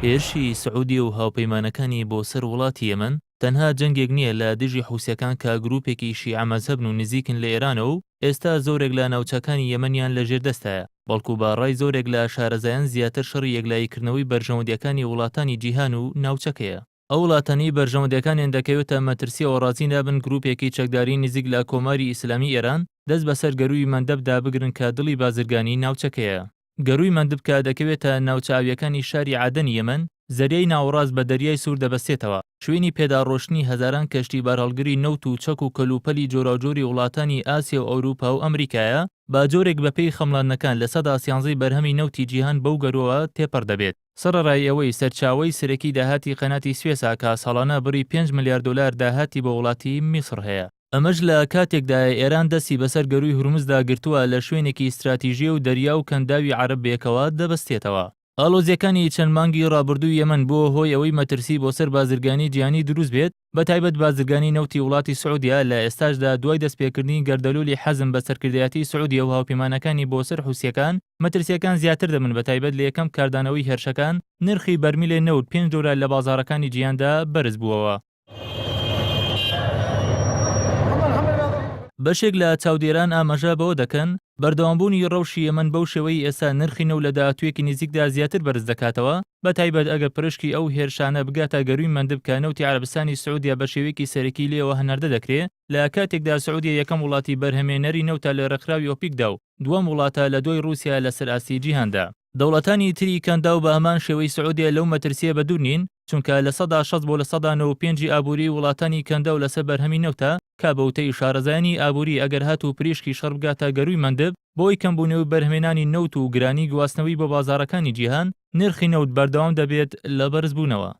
هێرشی سعودیە و هاوپەیمانەکانی بۆ سەر وڵاتی یەمەن تەنها جەنگێک نییە لە دژی حوسیەکان کە گروپێکی شیعە مەزهەبن و نزیکن لە ئێرانەوە و ئێستا زۆرێک لە ناوچەکانی یەمەنیان لە ژێر دەستایە، بەڵکو بە ڕای زۆرێک لە شارەزایان زیاتر شەڕی یەکلاییکردنەوەی بەرژەوەندیەکانی وڵاتانی جیهان و ناوچەکەیە. ئەو وڵاتانەی بەرژەوەندیەکانیان دەکەوێتە مەترسیەوە ڕازی نابن گروپێکی چەکداری نزیک لە کۆماری ئیسلامی ئێران دەست بەسەر گەرووی مەندەبدا بگرن کە دڵی بازرگانی ناوچەکەیە. گەرووی مەندب کە دەکەوێتە ناوچە ئاوییەکانی شاری عەدەنی یەمەن، زەریای ناوەڕاست بە دەریای سوور دەبەستێتەوە، شوێنی پێداڕۆشتنی هەزاران کەشتی بارهەڵگری نەوت و چەک و کەلوپەلی جۆراوجۆری وڵاتانی ئاسیا و ئەوروپا و ئەمریکایە، بە جۆرێک بەپێی خەمڵاندنەکان 13% ی بەرهەمی نەوتی جیهان بەو گەرووە تێپەڕ دەبێت. سەڕەرای ئەوەی سەرچاوەی سەرەکی داهاتی قەناتی سوێسە کە ساڵانە بڕی پێنج ملیار دۆلار داهاتی بۆ وڵاتی میسڕ هەیە. ئەمەش لە کاتێکدایە ئێران دەستی بەسەر گەرووی هورمزدا گرتووە لە شوێنێکی ستراتیژییە و دەریا و کەنداوی عەرەب بەیەکەوە دەبەستێتەوە. ئاڵۆزییەکانی چەند مانگی ڕابردووی یەمەن بووە هۆی ئەوەی مەترسی بۆ سەر بازرگانی جیهانی دروست بێت، بەتایبەت بازرگانی نەوتی وڵاتی سعودیە، لە ئێستاشدا دوای دەستپێکردنی گەردەلوولی حەزم بە سەرکردایەتی سعودیە و هاوپەیمانەکانی بۆ سەر حوسییەکان، مەترسییەکان زیاتر دەبن بەتایبەت لە یەکەم کاردانەوەی هێرشەکان، نرخی بەرمیلێ نەوت پێنج دۆلار لە بازاڕەکانی جیهاندا بەرزبووەوە. بەشێک لە چاودێران ئاماژە بەوە دەکەن، بەردەوامبوونی ڕەوشی یەمەن بەو شێوەی ئێستا نرخی نەوت لە داهاتوویەکی نزیکدا زیاتر بەرز دەکاتەوە، بەتایبەت ئەگەر پرشکی ئەو هێرشانە بگاتە گەرووی مەندب کە نەوتی عەرەبستانی سعودیە بە شێوەیەکی سەرەکی لێیەوە هەناردە دەکرێ، لە کاتێکدا سعودیە یەکەم وڵاتی بەرهەمێنەری نەوتە لە ڕێکخراوی ئۆپیکدا و دووەم وڵاتە لە دوای ڕووسیا لەسەر ئاستی جیهاندا. دەوڵەتانی تری کەنداو بە هەمان شێوەی سعودیە لەو مەترسییە بەدوور نین، چونکە 60% بۆ 95% ی ئابووریی وڵاتانی کەنداو لەسەر بەرهەمی نەوتە، کە بە وتەی شارەزایانی ئابووری ئەگەر هاتوو پریشکی شەڕ بگاتە گەرووی مەندب، بەهۆی کەمبوونەوەی بەرهەمێنانی نەوت و گرانی گواستنەوەی بۆ بازاڕەکانی جیهان، نرخی نەوت بەردەوام دەبێت لە بەرزبوونەوە.